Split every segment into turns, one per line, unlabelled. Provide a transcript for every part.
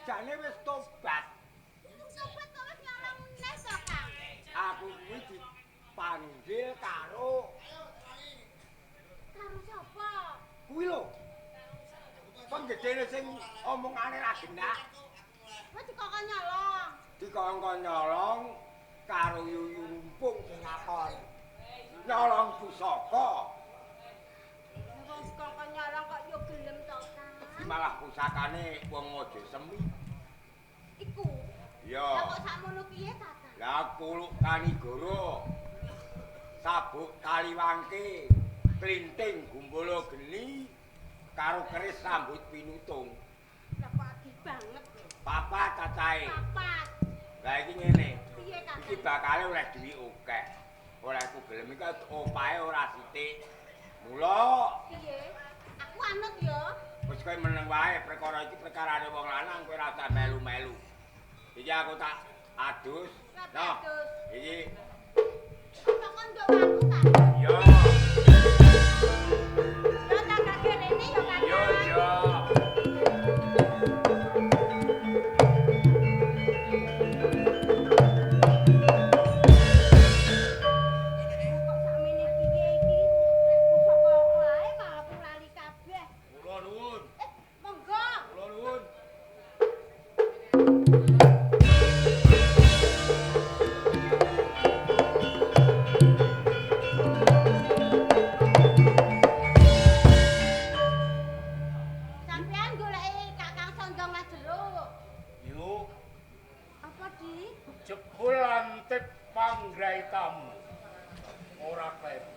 jane wis tobat.
Tobat kok wis nyolong neh to, Kang?
Aku kuwi dipanggil karo
Karo sapa?
Kuwi lho. Penggedene sing omongane ra genah.
Wis dikongkon nyolong.
Dikongkon nyolong karo Yuyu Rumpung sing ngakon. Nyolong pusaka.
Wong dikongkon nyolong kok yo gelem to, Kang?
Iki malah pusakane wong Mojo Semi.
Iku.
Iya.
Lah kok sakmono piye, Kakang?
Lah kuluk kanigara. Sabuk taliwangke, klinting gumbala geni karo keris rambut pinutung.
Lah kok adi banget.
Papat cacahe.
Papat.
Lah iki ngene.
Piye, Kakang?
Iki bakale oleh duwi akeh. Oleh aku gelem iki opahe ora sithik. Mula
piye? Aku anut ya.
Wis kowe meneng wae perkara iki perkarane wong lanang kowe ora usah melu-melu. Iki aku tak adus. Nah, iki
kok ndok aku ta?
Iya.
Ya tak kake rene ya, Kakang.
Iya, iya.
Kok sakmene piye iki? Pusaka wae malah aku lali kabeh.
Kula nuwun.
Monggo.
Kula nuwun.
Sampeyan goleki Kakang Sondong Majeruk.
Yuk,
Apa, Di?
jebul antip panggraitamu. Ora kleru.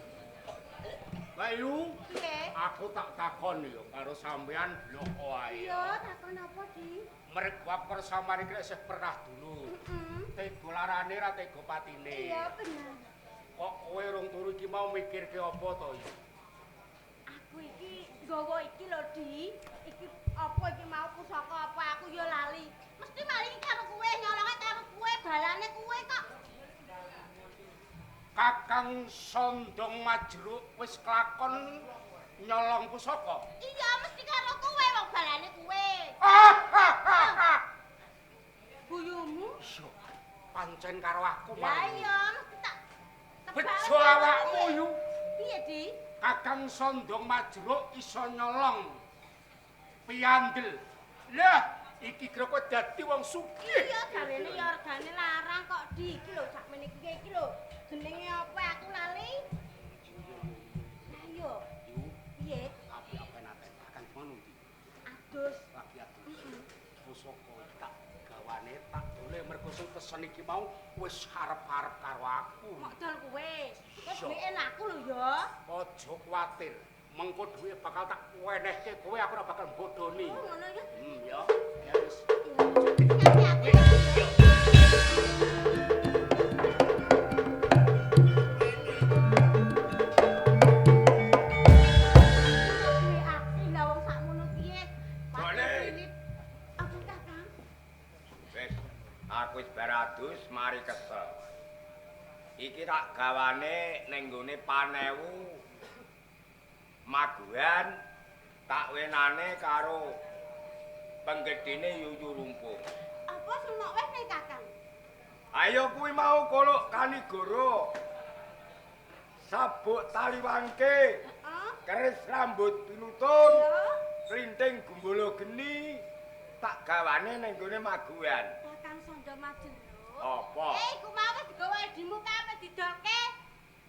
Bayu,
Piye?
aku tak takon yo karo sampeyan bloko ae.
Iya, takon apa, Di?
Mergo aku karo sampeyan iki isih pernah dulu.
Heeh.
Tega larane ra tega patine.
Iya, bener.
Kok kowe rong turu iki mau mikirke apa to yo?
Aku iki nggawa iki lho, Di. Iki apa iki mau pusaka apa aku ya lali. Mesti maling karo kowe, nyolonge karo kowe, balane kowe kok.
Kakang Sondong Majruk wis kelakon nyolong pusaka.
Iya, mesti karo kowe wong balane kowe. Buyumu?
Iya, pancen karo aku
Lah
maling.
iya, mesti tak tebak
Bejo awakmu yu.
Piye, Di?
Kakang Sondong Majruk iso nyolong piyandel. Lah, iki kira kowe dadi wong sugih.
Iya, jarene ya regane larang kok, Di. Iki lho sakmene iki iki lho. Jenenge apa aku lali? Lah iya,
Yu,
piye?
api-api naten akan ngono ndi?
Adus.
Lagi adus. Pusaka iki tak gawane tak dole mergo sing pesen iki mau wis arep-arep karo aku.
Mok dol kowe. Kowe
Iya.
duwike aku lho ya.
Aja kuwatir, mengko duwe bakal tak wenehke kowe aku ora bakal mbodoni.
Oh, ngono ya.
Ya. Ya wis.
Hati-hati ya. Duwe akeh lah wong sakmono piye.
Boleh.
Apa Kakang?
Wis, aku wis bar adus mari kesel. Iki tak gawane ning nggone panewu Maguhan tak wenane karo penggedene Yuyu Rumpung.
Apa semok wis nih Kakang?
Ayo kuwi mau kolok kanigara. Sabuk taliwangke,
Heeh.
keris rambut pinutung,
Iya.
klinting gumbala geni tak gawane ning nggone Maguhan.
Kakang Sondo Majeruk.
Apa?
Eh, iku mau wis digawa adimu kabeh didolke.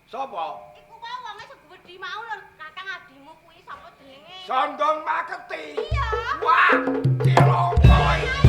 Sapa?
Iku mau wonge sing gedhi mau lho, Kakang adimu kuwi sapa jenenge?
Sondong Maketi.
Iya.
Wah, cilaka iki.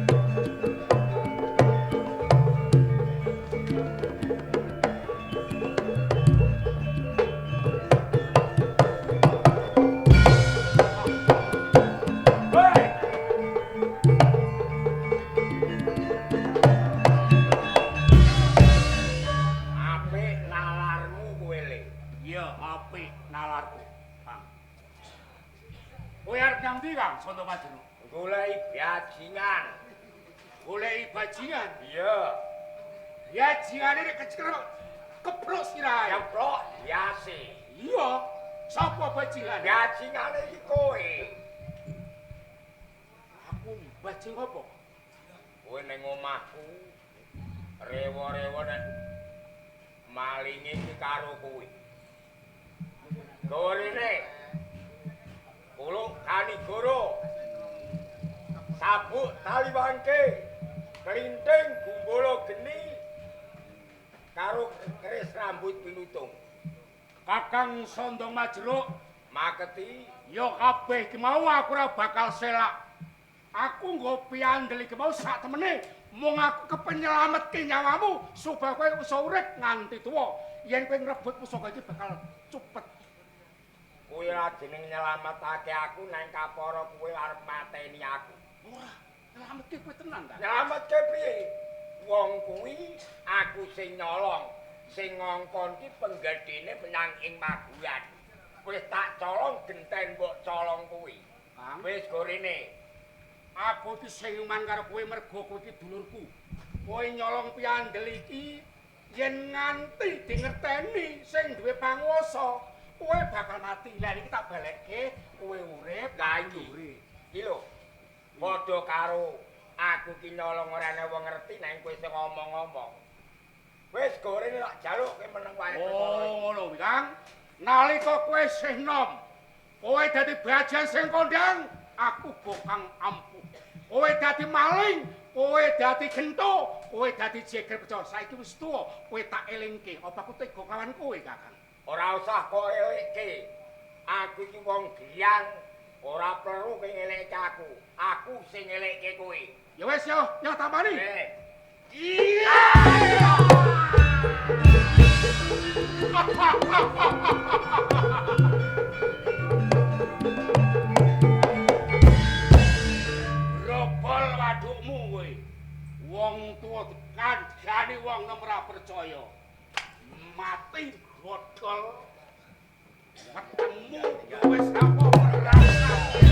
Kakang.
Nalarku, Kang. Kowe arep nyang ndi, Kang? Sondo Majruk.
Goleki bajingan.
Goleki bajingan?
Iya.
Bajingane nek kecekel keprok sirahe.
Keprok biase.
Iya. Sapa bajingane?
Bajingane iki kowe.
Aku bajing apa?
Kowe ning omahku rewa-rewa nek malinge iki karo kowe. Gorene. Kuluk kanigoro. Sabuk taliwangke. Klinting gumbala geni. Karo keris rambut pinutung.
Kakang Sondong Majruk
maketi
ya kabeh iki mau aku ora bakal selak. Aku nggo piandel iki mau sak temene mung aku kepenyelametke nyawamu supaya kowe iso urip nganti tuwa. Yen kowe ngrebut pusaka iki bakal cupet.
Kowe ora jeneng nyelametake aku nang kapara kowe arep mateni aku.
Ora, nyelametke kowe tenan ta?
Nyelametke piye? Wong kuwi aku sing nyolong, sing ngongkon ki penggedhene menyang ing Maguwan. Wis tak colong genten mbok colong kuwi. Wis gorene.
Aku iki sing iman karo kowe mergo kowe iki dulurku. Kowe nyolong piandel iki yen nganti dingerteni sing duwe panguwasa, kowe bakal mati. Lah iki tak balekke, kowe urip,
lah iki urip. Iki lho. Padha karo aku ki nyolong ora ana wong ngerti nang kowe sing ngomong-ngomong. Wis gorene tak jaluk kowe meneng wae.
Oh, ngono kuwi, Kang. Nalika kowe isih nom, kowe dadi bajan sing kondang, aku bokang ampuh. Kowe dadi maling, kowe dadi gento, kowe dadi jeger pecah. Saiki wis tuwa, kowe tak elingke. Apa aku tega kawan kowe, Kakang?
Ora usah kok elingke. Aku iki wong giyang, ora perlu kowe ngelingke aku. Aku sing ngelingke kowe.
Ya wis yo, yo tampani.
Iya.
Robol wadukmu kowe. Wong tuwa kandhane wong nem ora percaya. Mati bodol. Wetengmu wis apa ora rasake.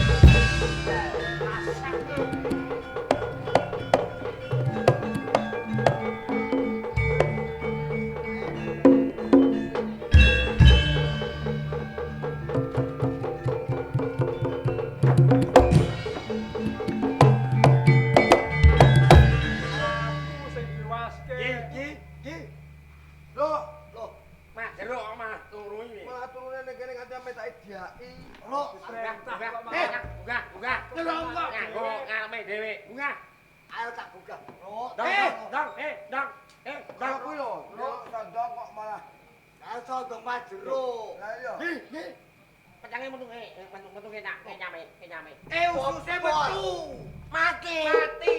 Ususe metu. Mati. Mati.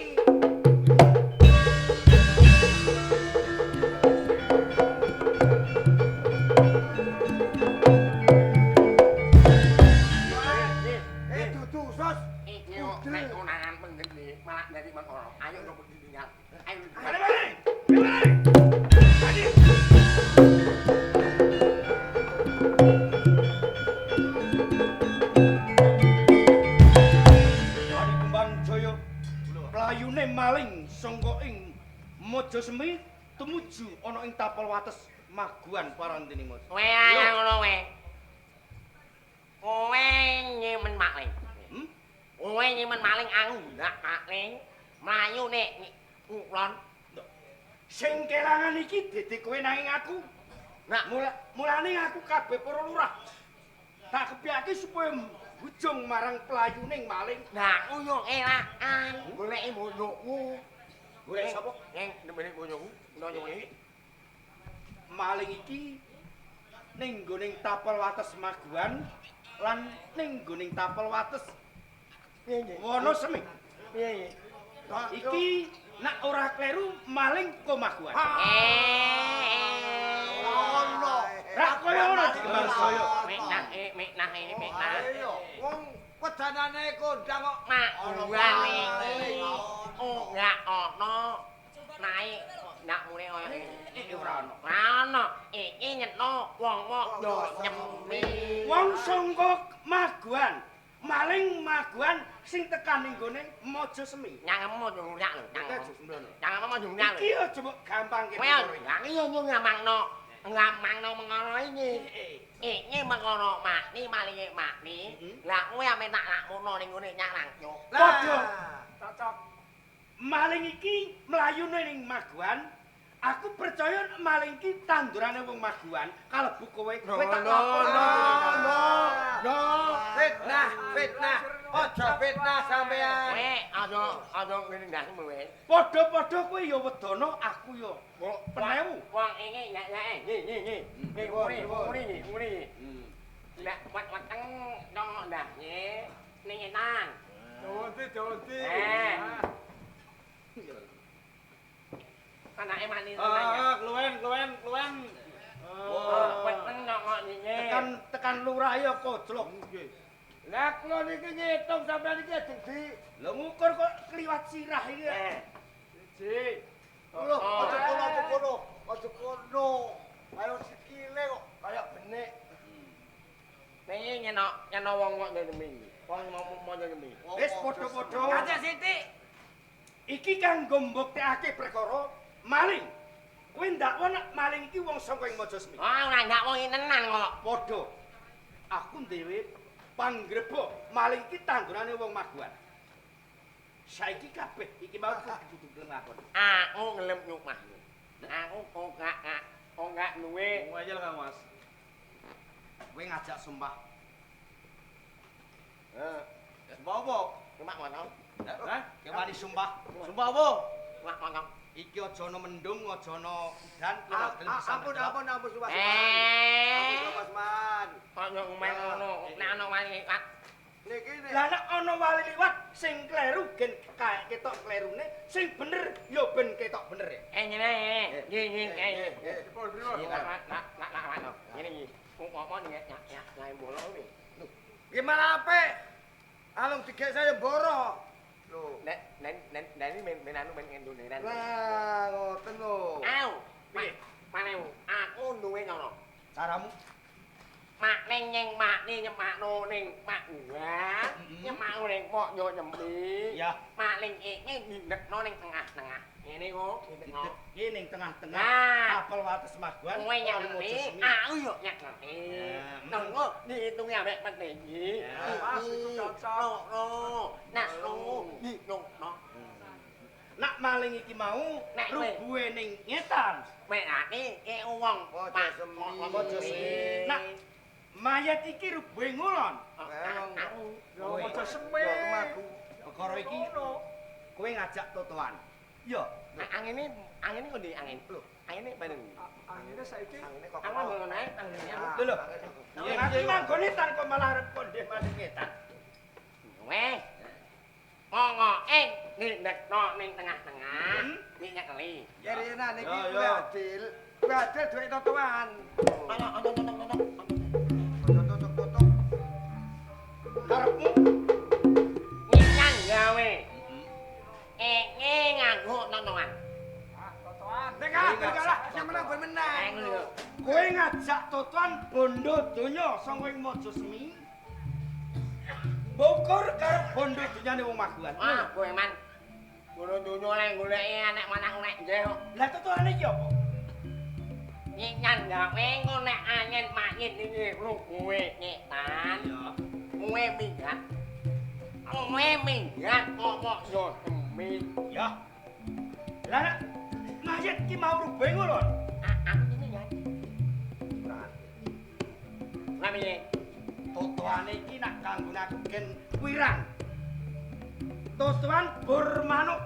Dudu usus.
Iki nek konangan pengen malah dadi mengkono. Ayo kok ditinggal. Ayo.
Playune maling sangka ing Mojosemi tumuju ana ing tapel wates Maguwan Parantini Mojo.
Kowe ae ngono kowe. Kowe nyemen maling. Kowe nyemen maling aku ndak maling. Mlayu nek ngulon.
Sing kelangan iki dadi kowe nanging aku.
Nah,
mulane aku kabeh para lurah tak kepyake supaya bujung marang playuning maling.
Nah, aku yo elakan goleki bojoku.
Golek sapa?
Ning nemene bojoku, nonyone.
Maling iki ning nggone tapel wates Maguwan lan ning nggone tapel wates Wonosemi.
Piye?
Iki nak ora kleru maling ko Maguwan.
Ono.
Ra kaya ngono dikembar saya.
Meknah meknah.
Wong wedanane kondang kok
Maguwan iki ora ana naik Nak mune kaya
iki ora ana.
Ora ana. Iki nyetno wong mok yo nyemi.
Wong sangka Maguan, maling Maguan sing tekan ning gone Mojo Semi.
Nyangemu yo nyak lho. Nyangemu yo nyak.
Iki aja mbok gampangke.
Kowe iki yo ngamangno. Ngamangno mengono iki. Iki mengono makni malinge makni. Lah kowe ame tak lakmono ning ngene nyak langsung.
Padha.
Cocok.
Maling iki mlayune ning Maguan. Aku percaya maling iki tandurane wong Maguan kalebu kowe. Kowe tak lapor.
No. Fitnah, fitnah. Aja fitnah sampean.
Kowe aja ngene ndasmu kowe.
Padha-padha kowe ya wedana, aku ya penewu.
Wong iki nyek-nyeke. Nggih, nggih. Ngene ngene. Lah weteng nang ndasne ning etan.
Dawa-dawa.
Anake mani
tenan. Kluwen.
Oh, weteng kok ngene.
Tekan lurah ya kojlok.
Nggih. Lah kula niki ngitung sampean iki ajeng di.
Lha ngukur kok kliwat sirah iki.
Siji. Lho, aja kono, aja kono. Ayo sikile kok kaya benik.
Ning nyeno wong kok nyemi. Wong mau nyemi.
Wis padha-padha.
Kaca sithik.
Iki kanggo mbuktekake perkara maling. Kowe ndakwa nek maling iki wong saka ing Mojo Semi.
Ah, ora ndakwa iki tenan kok.
Padha. Aku dhewe panggrebok maling iki tandurane wong Maguan. Saiki kabeh iki mau kudu gelem lakon.
Aku ngelem nyupah. Aku ora duwe.
Wong aja Kang Mas.
Kowe ngajak sumpah.
Heeh. Sumpah apa?
Sumpah ngono.
Hah? Kowe wani sumpah.
Sumpah apa?
Sumpah ngono.
Iki aja ana mendung, aja ana udan,
ampun ampun sumpah. Ampun Mas Man.
Ana ngomel ngono, nek ana wali liwat.
Niki nek
lah nek ana wali liwat sing kleru gen ketok klerune, sing bener ya ben ketok bener ya.
Ngene. Nggih, nggih.
Pripun?
Lak. Ngene iki. Umpama nek nyak mbolo kuwi.
Lho, iki malah apik. Alung digek saya mboro. Lho,
nek men anu men ngendoneran.
Lah, ngoten lho.
Au, piye? Aku duwe ngono.
Caramu?
Mak ning nyeng makni nyemakno ning mak uwan, nyemakno ning mok yo nyemi.
Ya.
Mak ning iki ndekno ning tengah-tengah. Ngene kok, ndekno.
Iki ning tengah-tengah. Apel wates Maguan.
Kowe nyemi, aku yo nyek-nyeki. Nengko diitungi ambek petinggi.
Pas iku cocok.
Nak lu ngitungno.
Nak maling iki mau rubuhe ning ngetan.
Mekake ke wong
Mojo Semi. Nak mayat iki rubuhe ngulon.
Yo Mojo Semi.
Perkara iki kowe ngajak totoan. Iya.
Angine kok ndi angin? Lho, angine bareng.
Angine saiki angine kok.
Aku ngono ae angine.
Lho. Iki manggone tan kok malah arep kondhe maling ngetan.
Weh. Mongoke ndekno ning tengah-tengah, ning nyekeli.
Yerena niki kuwi adil. Kuwi adil duwe totoan.
Ana.
Aja tutuk-tutuk.
Karepmu
nyinyang gawe. Enge nganggo totoan.
Ah, totoan. Nek kalah, sing menang ben menang.
Kowe ngajak totoan bondo donya saka ing Mojo Semi. Bokor karo bondo dunyane wong Maguan.
Ah, kowe man. Bondo donya le goleki anek manang nek nggih kok.
Lah totoane iki apa?
Nyinyang gawe engko nek angin mayit iki rubuhe nyetan. Kowe minggat. Kowe minggat kok yo semi.
Ya. Lah nek mayit ki mau rubuhe ngono.
Aku iki ya. Lah piye?
Totoane iki nak kanggo aku gen wirang. Totoan bor manuk.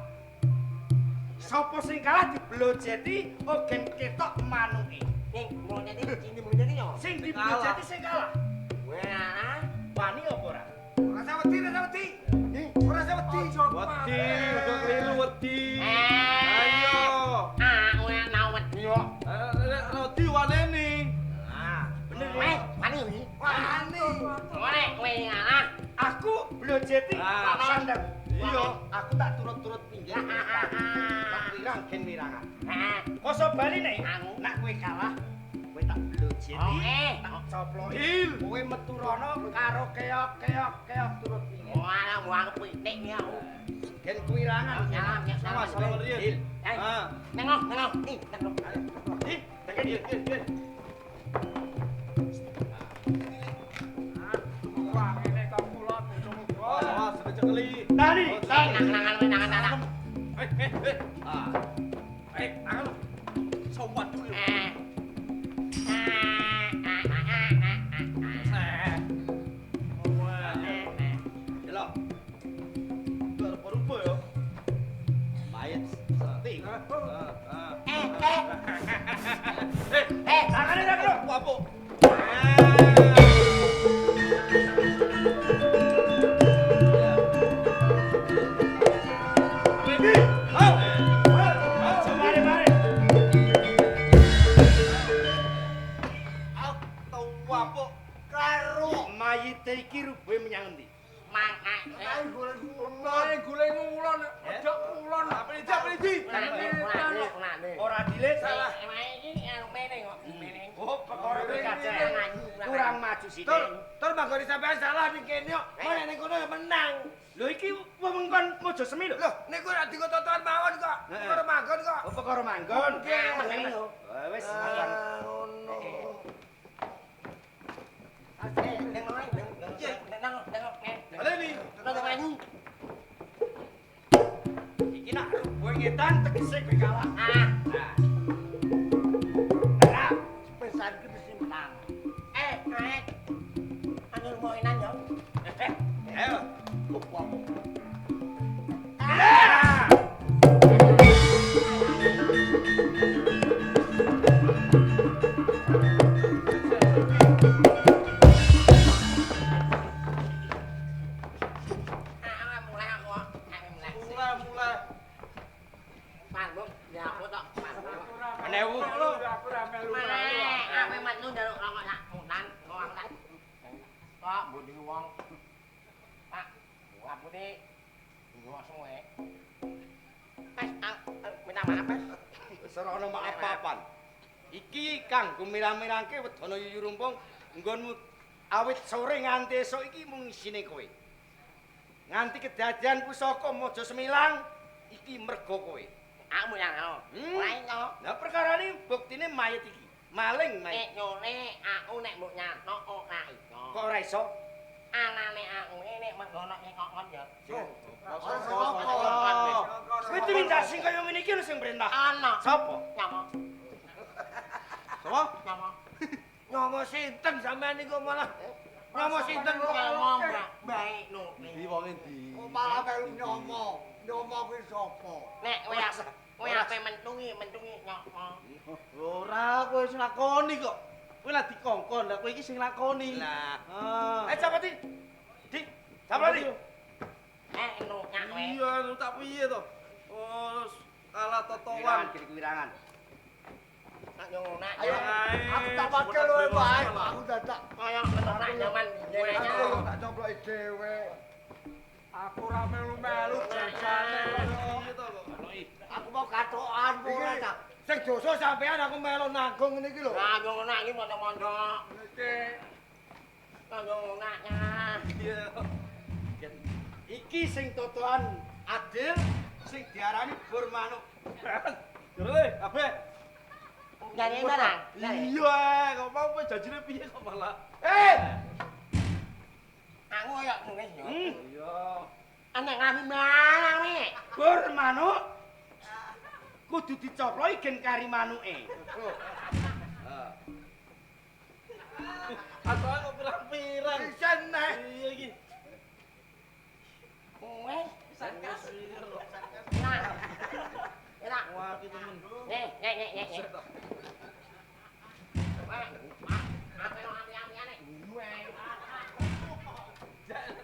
Sapa sing kalah diblojeti ogen ketok manuke.
Ning mlojeti sing diblojeti yo.
Sing diblojeti sing kalah.
Wah,
wani apa ora?
Ora usah wedi, ora usah wedi. Ora usah wedi.
Wedi, aja keliru wedi. Ayo.
Ah, ora tau wedi kok.
Wedi wanene.
Ah, bener.
Weh, wani iki.
Wani.
Ora kowe ngalah.
Aku blojeti sandang.
Iya,
aku tak turut-turut pinggir. Tak wirang. Wirang gen wirangan.
Heeh.
Koso baline
Aku.
nak kowe kalah, kowe tak blojeti,
Oke.
tak coploki. Kowe metu rono karo keok-keok keok turut pingin.
Wah, wong pitik iki aku.
Gen kuwirangan.
Salam, ya, salam.
Salam riyen.
Eh.
Ah.
Nengok, nengok. Ih, nengok.
Ih, tekan yen yen yen.
Wah, ngene kok kula muga-muga.
Awas, dicekeli.
Tani, tani.
Tangan, tangan, tangan.
Eh, eh, eh. Ah. Eh, tangan lu. Sowan dulu.
Eh. Ah, ah, ah, ah, ah, ah.
Eh.
Eh, eh.
Delok,
Rupa-rupa ya.
mayat seti.
Ah, ah.
Eh, eh.
Eh,
Eh,
tangane tak lho.
Wapuk.
Mari, mari.
Wapuk.
Karo mayite iki rubuhe menyang endi?
mangak.
Ayo golek ngulon.
Ayo golek ngulon, ojo ngulon.
Peliji, peliji.
Kunane, kunane.
Ora dilit salah.
Salah. Iki anu mene kok, mene.
Oh, perkara kowe kacek. Kurang maju sithik.
Tur, tur manggone sampean salah ning kene kok. Mana ning kono ya menang.
Lho iki wewengkon Mojosemi lho.
Loh, niku ora dinggo totoan mawon kok.
Heeh.
Perkara manggon kok.
Oh, perkara manggon.
Nggih, menang lho.
Oh, wis manggon.
Ah, ngono.
Eh, nengok, nengok, nengok, nengok, nengok.
Baleni.
Nengok maju.
Iki nak rubuhe ngetan tegese kowe kalah.
Ah,
Nah. Nah,
pesan iki mesti menang. Eh, eh. Anu moenan yo.
eh, ayo.
Ah. Ah, mulai aku. Aku mulai.
Mulai, mulai.
Panggung, ya aku tok panggung.
Enewu.
Aku ora melu.
Mana, aku metu njaluk rokok sak utan, kok aku tak. Kok mbok wong. Pak, aku ne ngosong wae. Mas, minta maaf, Mas.
Wis ora ono maaf-maafan. Iki kanggo mirang-mirangke wedana Yuyu Rumpung nggonmu awit sore nganti esuk iki mung isine kowe. Nganti kedadian pusaka Mojo Semilang iki mergo kowe.
Aku yang aku. Ora iso.
Lah perkarane buktine mayit iki. Maling mayit.
Nek nyone aku nek mbok nyatok ora iso.
Kok ora iso?
Anane aku nek menggono nyekokon ya.
Kowe tumindak sing kaya ngene iki lho sing perintah.
Ana.
Sapa?
Nyapa?
Sapa?
Nyapa?
Nyomo sinten sampean niku malah. Nyomo sinten kok.
Nyapa, Mbak? Baik no.
Ndi wong endi? Kok malah melu nyomo. Nyomo kuwi sapa?
Nek kowe ape mentungi, mentungi nyapa?
Ora, kowe sing lakoni kok. Kowe lah dikongkon, lah kowe iki sing lakoni.
Lah.
Ah.
Eh sapa Di? Di, sapa Di?
Eh, no nyak kowe.
Iya, lu tak piye to? Oh, kalah totoan.
Wirangan, kiri wirangan.
Tak yo ngono.
Ayo, aku tak pakai lho, Pak. Aku dadak
Kaya ketoprak jaman biyen.
aku tak coploki dhewe.
Aku ora melu-melu jajane
Piye to kok?
Aku mau katokan ora ta. Sing dosa sampean aku melu nanggung ngene iki lho.
Lah yo ngono iki mondok-mondok.
iki.
Lah yo ngono ya.
Iya.
Iki sing totoan adil sing diarani bur manuk.
Jere, kabeh.
Jane barang.
Iya, kok mau kowe janjine piye kok malah.
Eh,
Aku koyo nulis yo.
Iya.
Anak kami marang wi.
Bur manuk kudu dicoploki gen kari manuke.
Katokan kok pirang-pirang.
Isin neh.
Iya iki.
Kowe
Sarkas.
Nah. Enak.
Wah, iki temen.
Nih, nih, nih, nih. nih. Wah, apa yang ami-ami nek ae.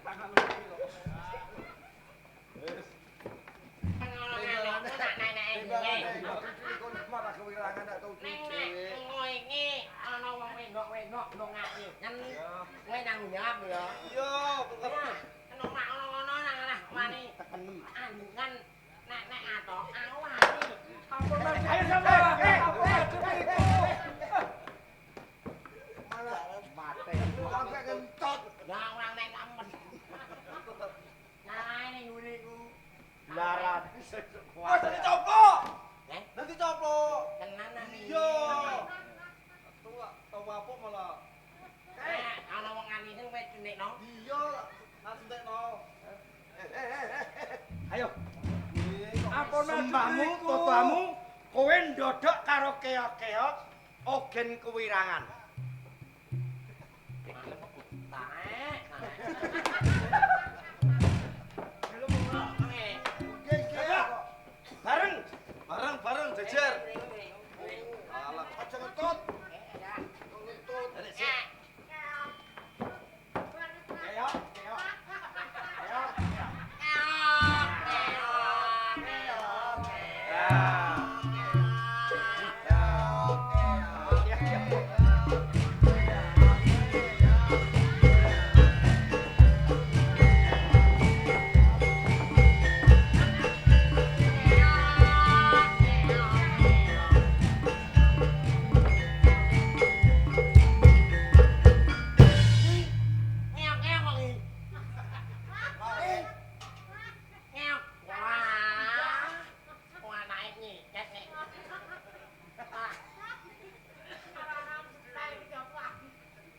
Tangan lu iki kok. Wis.
Malah kewirangan tak tau
Ning nek ngono iki ana wong wedok-wedok ndongake. Nyen kowe tanggung jawab ya.
Iya,
Nah, nek ngono nang arah wani
Tekenem.
andungan Nek-nek atok aku wani.
Ampun maju. Ayo sama. Ampun maju mriku.
Malah mate. Sampai kentot.
Lah ora nek nemen. Nah, ning ngene iku.
Laran.
Wes dadi coplok.
Eh?
Dadi coplok.
Tenanan iki.
Iya. Tua tau apa malah.
Ana wong anisen kowe cunekno.
Iya, langsung tekno.
Ayo.
Ampun maju
Sembahmu,
mriku.
totomu, kowe ndodok karo keok-keok ogen kewirangan.
Taek.
Bareng.
Bareng-bareng jejer. Alah,
Aja ngentut. Ngentut.
Keok, keok. Keok. Ya. Ya, ya.
Ngeok-ngeok kok iki. Ngeok. Wah. Wong anake nyiket nek.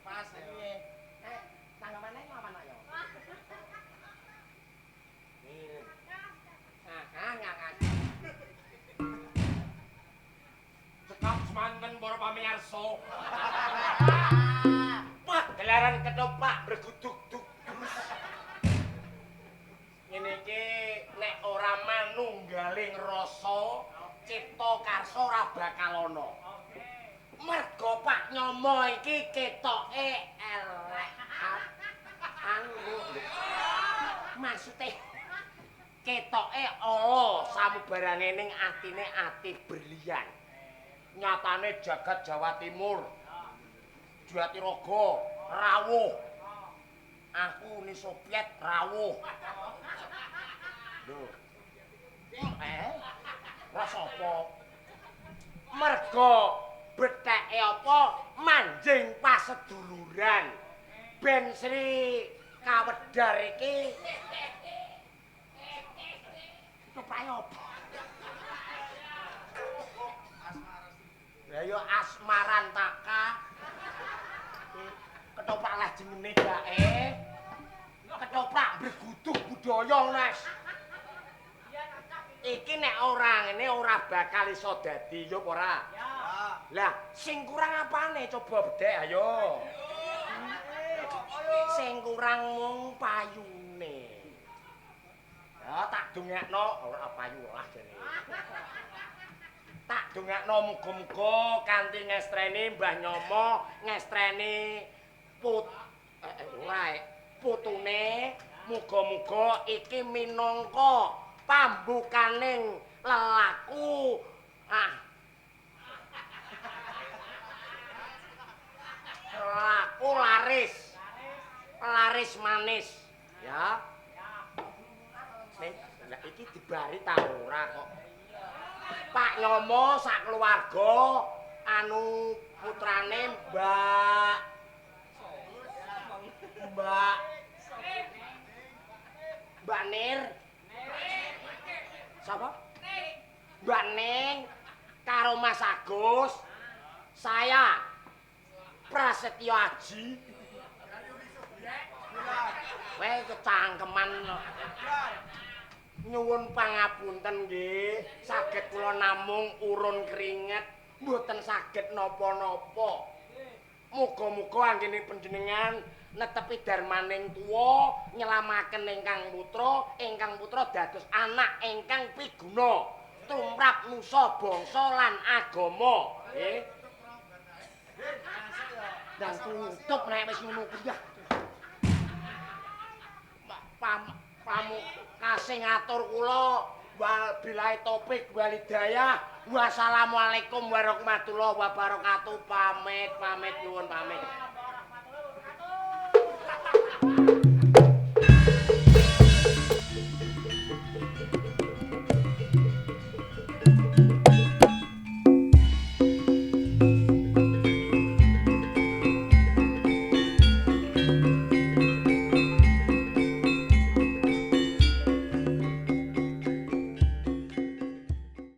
Pas piye? Eh, tanggapane apa nak yo? Ah, ah, ah.
Cekap semanten para pamirsa. Wah, gelaran ketoprak berguduk-duk.
Ngene iki nek ora manunggaling rasa, cipta karsa ora bakal ana. Mergo Pak Nyomo iki ketoke elek. Anu maksude ketoke ala samubarane ning atine ati berlian. Nyatane jagat Jawa Timur, Jatiraga rawuh. Aku Uni Soviet rawuh. Lho. Rasa apa? Mergo betheke apa manjing paseduluran. Ben Sri Kawedar iki keprake apa? Lah ya Asmarantaka. Ketoprak lah jenenge gae. Ketoprak bergudug budaya, Mas. Iki nek ora ngene ora bakal iso dadi yo apa ora? Lah, sing kurang apane coba bedhek ayo. Sing kurang mung payune. Ya tak dongakno ora payu lah jane. Tak dongakno muga-muga kanthi ngestreni Mbah Nyomo, ngestreni put ora putune muga-muga iki minangka pambukaning lelaku lelaku laris. Laris manis ya. Ning lah iki dibari ta ora kok. Pak Nyomo sak keluarga anu putrane Mbak Mbak Mbak Nir. Sapa? Mbak Ning karo Mas Agus. Saya Prasetyo Aji. Weh kecangkeman. Nyuwun pangapunten nggih, saged kula namung urun keringet, mboten saged napa-napa. Muga-muga anggene panjenengan netepi darmaning tuwa, nyelamaken ingkang putra dados anak ingkang piguna tumrap nusa bangsa lan agama. Nggih. Dan tutup nek wis ngono kuwi. Pamukase ngatur kula wal billahi taufik wal hidayah. Wassalamualaikum warahmatullahi wabarakatuh. Pamit, pamit nyuwun pamit.